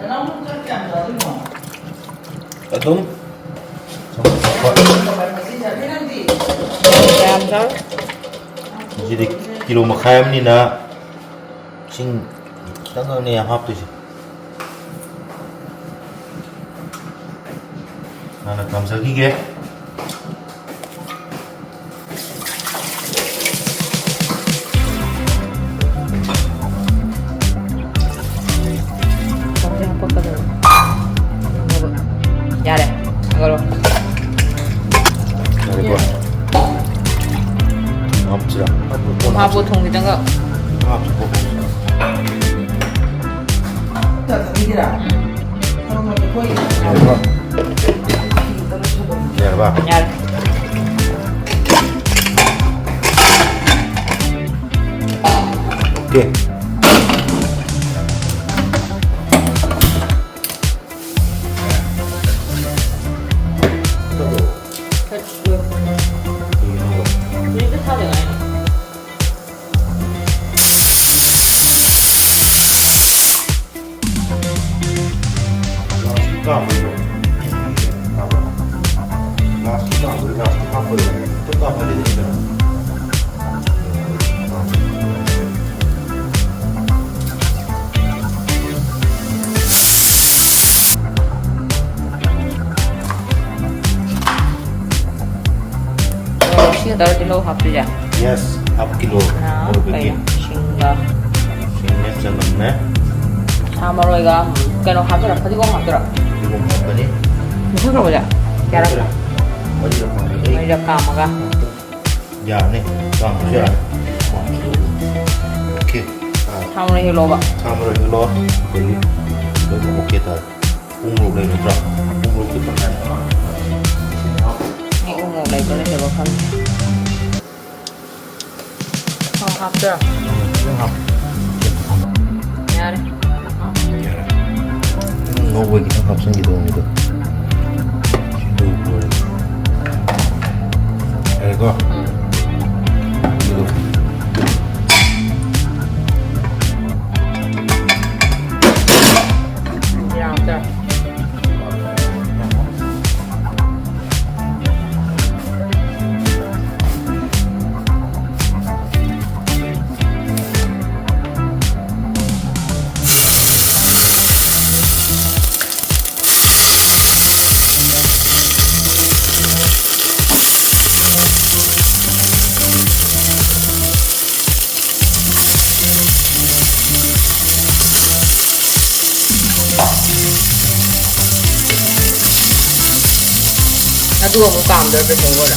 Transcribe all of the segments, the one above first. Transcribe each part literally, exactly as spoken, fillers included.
ꯑꯗꯨꯝ ꯀꯌꯥꯝ ꯆꯥꯎ? ꯀꯌꯥꯝ ꯆꯥꯎ? ꯁꯤꯗꯤ ꯀꯤꯂꯣ ꯃꯈꯥꯏ ꯑꯃꯅꯤꯅ ꯏꯁꯤꯡ ꯈꯤꯇꯪꯈꯛꯅꯦ ꯌꯥꯝ ꯍꯥꯞꯇꯣꯏꯁꯦ꯫ ꯍꯥꯟꯅ ꯀꯥꯝꯖꯈꯤꯒꯦ꯫ ꯌꯥꯔꯦ, ꯊꯥꯡꯒꯠꯂꯣ꯫ ꯌꯥꯔꯦꯀꯣ? ꯍꯥꯞꯁꯤꯔꯥ? ꯍꯥꯞꯄꯣ, ꯊꯨꯝ ꯈꯤꯇꯪꯒ꯫ ꯍꯥꯞꯄꯣ꯫ ꯎꯝ꯫ ꯌꯥꯔꯕ? ꯌꯥꯔꯦ꯫ ꯑꯣꯀꯦ꯫ ꯍꯧꯖꯤꯛꯇ ꯊꯥꯗ ꯉꯥꯏꯔꯤ꯫ ꯁꯤꯒ ꯇꯧꯔ ꯇꯤꯜꯍꯧ ꯍꯥꯞꯇꯣꯏꯁꯦ? Yes, half kilo. ꯑꯥ, ꯑꯗꯨꯒꯤ ꯀꯩꯅꯣ? ꯁꯤꯡꯒ꯫ ꯁꯤꯡꯅꯦ, ꯆꯅꯝꯅꯦ꯫ ꯁꯥ ꯃꯔꯣꯏꯒ, ꯀꯩꯅꯣ ꯍꯥꯞꯇꯣꯏꯔꯥ? ꯐꯗꯤꯒꯣꯝ ꯍꯥꯞꯇꯣꯏꯔꯥ? ꯐꯗꯤꯒꯣꯝ ꯍꯥꯞꯀꯅꯤ꯫ ꯃꯨꯟꯊꯣꯛꯈ꯭ꯔꯕꯣ ꯁꯦ? ꯌꯥꯔꯦ꯫ ꯅꯠꯇ꯭ꯔꯥ? ꯃꯔꯤꯔꯛ ꯀꯥꯝꯃꯒ꯫ ꯃꯔꯤꯔꯛ ꯀꯥꯝꯃꯒ꯫ ꯌꯥꯔꯅꯤ꯫ ꯀꯥꯝꯕꯁꯨ ꯌꯥꯔꯅꯤ꯫ ꯑꯣꯀꯦ꯫ ꯑꯥ꯫ ꯁꯥ ꯃꯔꯣꯏ ꯍꯦꯛꯂꯛꯑꯣꯕ꯫ ꯁꯥ ꯃꯔꯣꯏ ꯍꯦꯛꯂꯛꯑꯣ꯫ ꯑꯗꯒꯤ ꯂꯣꯏꯅ ꯑꯣꯀꯦ ꯇꯥꯔꯦ꯫ ꯎ ꯃꯣꯔꯣꯛ ꯂꯩꯔꯣꯏꯗ꯭ꯔꯥ? ꯎ ꯃꯣꯔꯣꯛꯇꯤ ꯇꯪꯈꯥꯏ ꯑꯃ꯫ ꯑꯩ ꯎ ꯃꯣꯔꯣꯛ ꯂꯩꯕ꯭ꯔꯥ ꯂꯩꯇꯕ꯭ꯔꯥ ꯈꯪꯗꯦ꯫ ꯑꯣ, ꯍꯥꯞꯇ꯭ꯔꯥ? ꯎꯝ, ꯈꯤꯇꯪ ꯍꯥꯞ-, ꯌꯥꯔꯦ꯫ ꯌꯥꯔꯦ꯫ ꯅꯪ ꯉꯧꯕꯒꯤ ꯈꯤꯇꯪ ꯍꯥꯞꯆꯤꯟꯒꯦ ꯇꯧꯕꯅꯤꯗ꯫ ꯁꯤ ꯂꯣꯏꯔꯦ꯫ ꯌꯥꯔꯦꯀꯣ? ꯎꯝ꯫ ꯑꯗꯨ꯫ ꯑꯗꯨ ꯑꯃꯨꯛ ꯀꯥꯝꯗꯣꯏꯕ ꯀꯩꯗꯧꯕꯗ?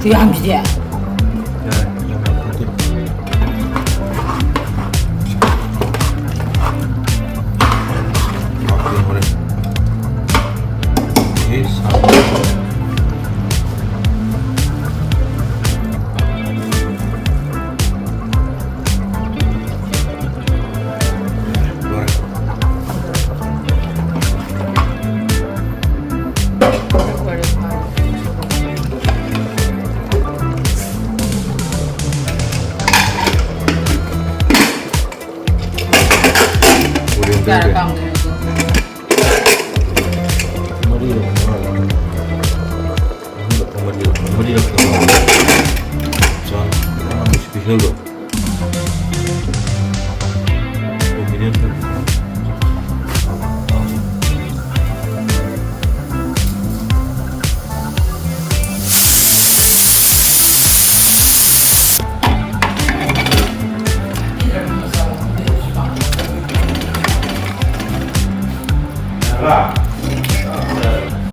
ꯈꯨꯌꯥꯝꯁꯤꯗꯤ꯫ ꯌꯥꯔꯦ, ꯌꯥꯝ ꯌꯥꯝ ꯐꯨꯠꯇꯦ꯫ ꯍꯥꯞꯀꯦ ꯍꯣꯔꯦꯟ꯫ ꯑꯦ, ꯁꯥ꯫ ꯂꯣꯏꯔꯦ꯫ ꯀꯌꯥꯔꯛ ꯀꯥꯝꯗꯣꯏꯅꯣ ꯑꯗꯨ? ꯃꯔꯤꯔꯛ, ꯃꯉꯥꯔꯛ꯫ ꯑꯍꯨꯝꯂꯛ, ꯃꯔꯤꯔꯛ, ꯃꯔꯤꯔꯛ ꯇꯧꯔꯒ ꯆꯥꯅ ꯌꯥꯝ specialꯗꯣ꯫